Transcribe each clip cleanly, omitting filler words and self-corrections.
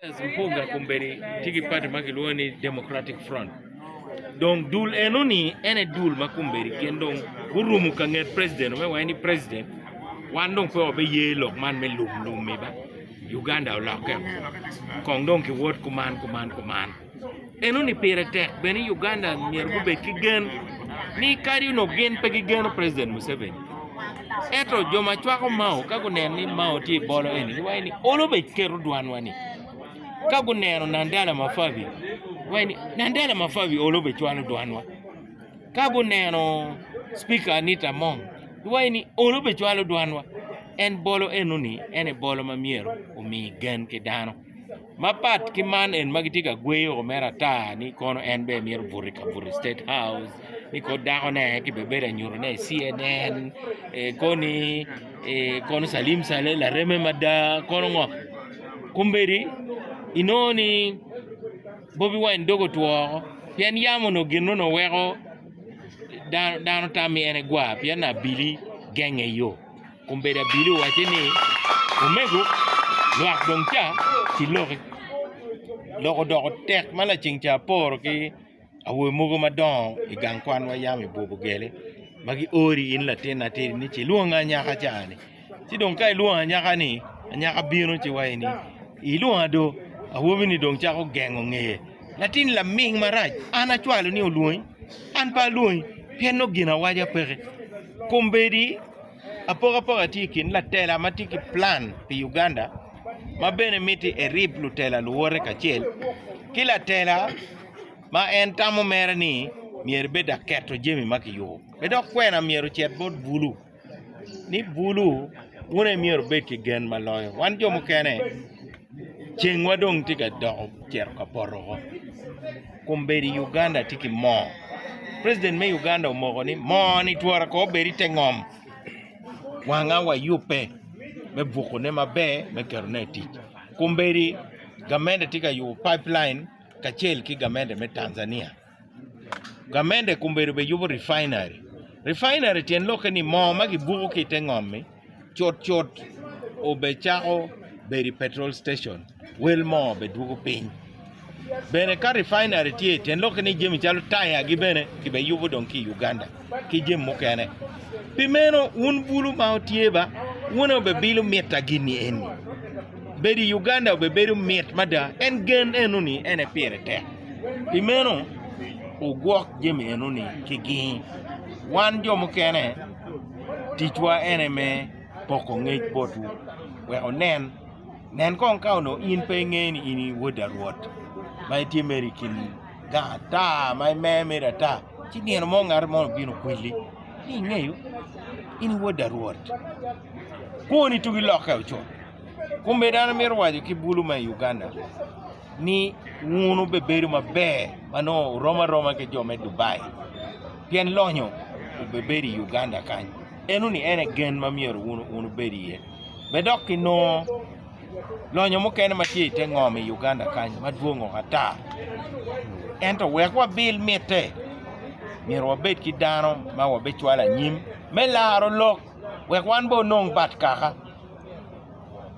Mpuuga kombeddi tye ki pati ma kilwongo ni Democratic Front. Dong dul enoni en aye dul ma kombeddi gin dong gurumo ka nget president me waco ni president wan dong pe wabiye lok man me lum lum-mi ba Uganda olokke kong dong kiwot kuman kuman kuman. Enoni pire tek bene i Uganda myero gubed ki gen ni kadi onongo gin pe gigeno president Museveni ento jo ma cwako Mao ka guneno ni Mao tye i bolo eni giwaco ni olo bene keto dwanwa ni ka guneno Nandala Mafabi giwaco ni Nandala Mafabi olo bene cwalo dwanwa ka guneno Speaker Anita Among giwaco ni olo bene cwalo dwanwa en bolo enoni en aye bolo ma myero omi gen ki dano. Mapat ki man en ma gitye ka gweyo mere ata ni kono en bene mito buto i kabuto i state house ni kono dakone aye kibebedo anyutone i CNN koni kono Salim Saleh lareme mada kono ngo kombeddi inongo ni Bobi Wine doge otwo woko pien yam onongo gin onongo weko dano tamo ni en egwar pien abili genge yo. Kombeddi abili owacce ni, Omego, lwak dong ca ci loki. Lok odoko tek ma laceng ca aporo ki awobe mogo madongo i gang kwanwa yam i bur Bugele ma giori in latin atidi ni ci ilwonga anyaka ca-ni. Ci dong ka ilwongo anyaka-ni, anyaka bino ci waci ni, Ilwonga do? Awobi-ni dong cako gengo ngeye. Latin laming marac, an acwalo ni olwongi, an pe alwongi pien nongo gin awaca peke. Kombeddi apokapoka tye i kin latela ma tye ki plan pi Uganda ma bene miti erib lutela luwote kacel ki latela ma en tamo mere ni myero ebed aketo jami ma kiyubo pe dok kwena myero ocit bot bulu. ni bulu wun aye myero wubed ki gen ma loyo wan jo mukene cengwa dong tye ka doko cito ka poto woko kombeddi Uganda tye ki moo president me Uganda omoko ni moo-ni twora kong obed ite ngom wanga wayubbe me bukone maber me ketone i tic kombeddi gamente tye ka yubo pipeline kacel ki gamente me Tanzania. Gamente kombeddi obiyubo refinery, refinery tyen lokke ni moo ma kibuko ki ite ngom-mi cutcut obicako bedo i petrol station wel moo obidwogo piny bene ka refinery tye tyen lokke ni jami calo tayagi bene kibiyubo dong ki i Uganda ki jami mukene pi meno wun bulu ma wutye ba wun aye wubibilo mita gin-ni eni bedo i Uganda obibedo mit mada en gen enoni en aye pire tek. Pi meno, wugwok jami enoni ki gingi. Wan jo mukene, ticwa ene me poko ngec botwu wek wunen. Nen kong ka onongo in pe ingeyo ni in i wod a Rwot ma itye mere i kin gang ata ma imer mere ata, ci nino mo ngat mo obino okweli ni ingeyo in i wod a Rwot. Kwoni tugi lokke ocut. Kombeddi an amito waco ki bulu ma i Uganda ni wun wubibedo maber ma nongo wurom aroma ki jo me Dubai pien lonyo obibedo i Uganda kany enoni en aye gen ma myero wun wubed iye bed dok ki nongo lonyo mukene ma tye ite ngom i Uganda kany madwongo ata ento wek wabil mitte myero wabed ki dano ma wabicwalo anyim me laro lok wek wan bene wanong bat kaka.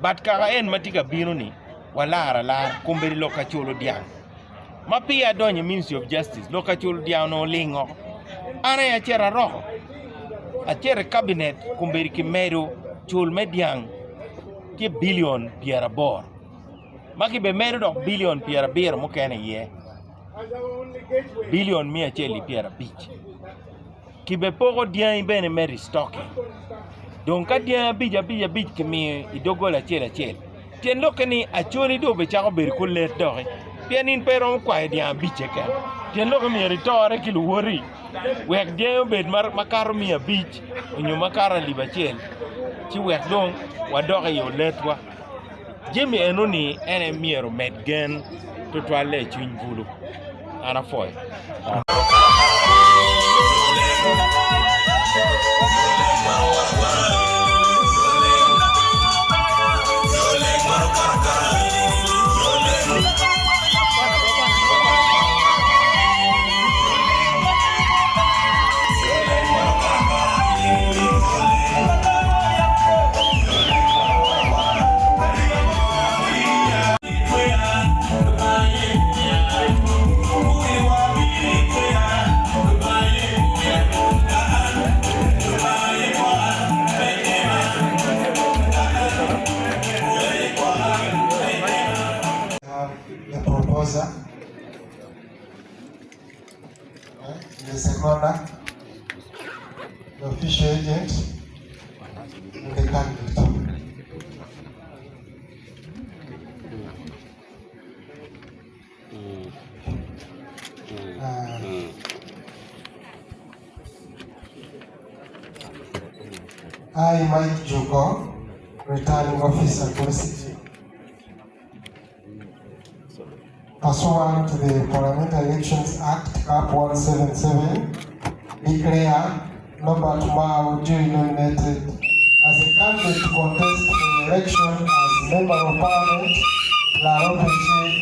Bat kaka en ma tye ka bino-ni walar alara kombeddi lok ka culo dyang ma peya adonyo i Ministry of Justice lok ka culo dyang onongo oling woko an aye acito aroko acito i kabinet kombeddi kimedo cul me dyang tye bilion pyeraboro ma kibimedo dok bilion pyerabiro mukene iye bilion miya acel ki pyerabic. Kibipoko dyangi bene me restocking. Dong ka dyangi abic abic abic kimiyo i doggola acel acel, tyen lokke ni Acholi dong obicako bedo ki olet doki, pien in pe iromo kwayo dyang abic keken. Tyen lokke myero itore ki luwoti wek dyangi obed makato miya abic nyo makato alip acel ci wek dong wadok i oletwa. Jami enoni en aye myero omed gen tutwalle i cwiny bulu. An apwoyo. proposer, the seconder, the official agent, and the candidate. I, Mike Jugo, returning officer, Gulu City. Pursuant to the Parliamentary Elections Act, Cap 177, declare Norbert Mao duly nominated as a candidate to contest the election as Member of Parliament, Laropeche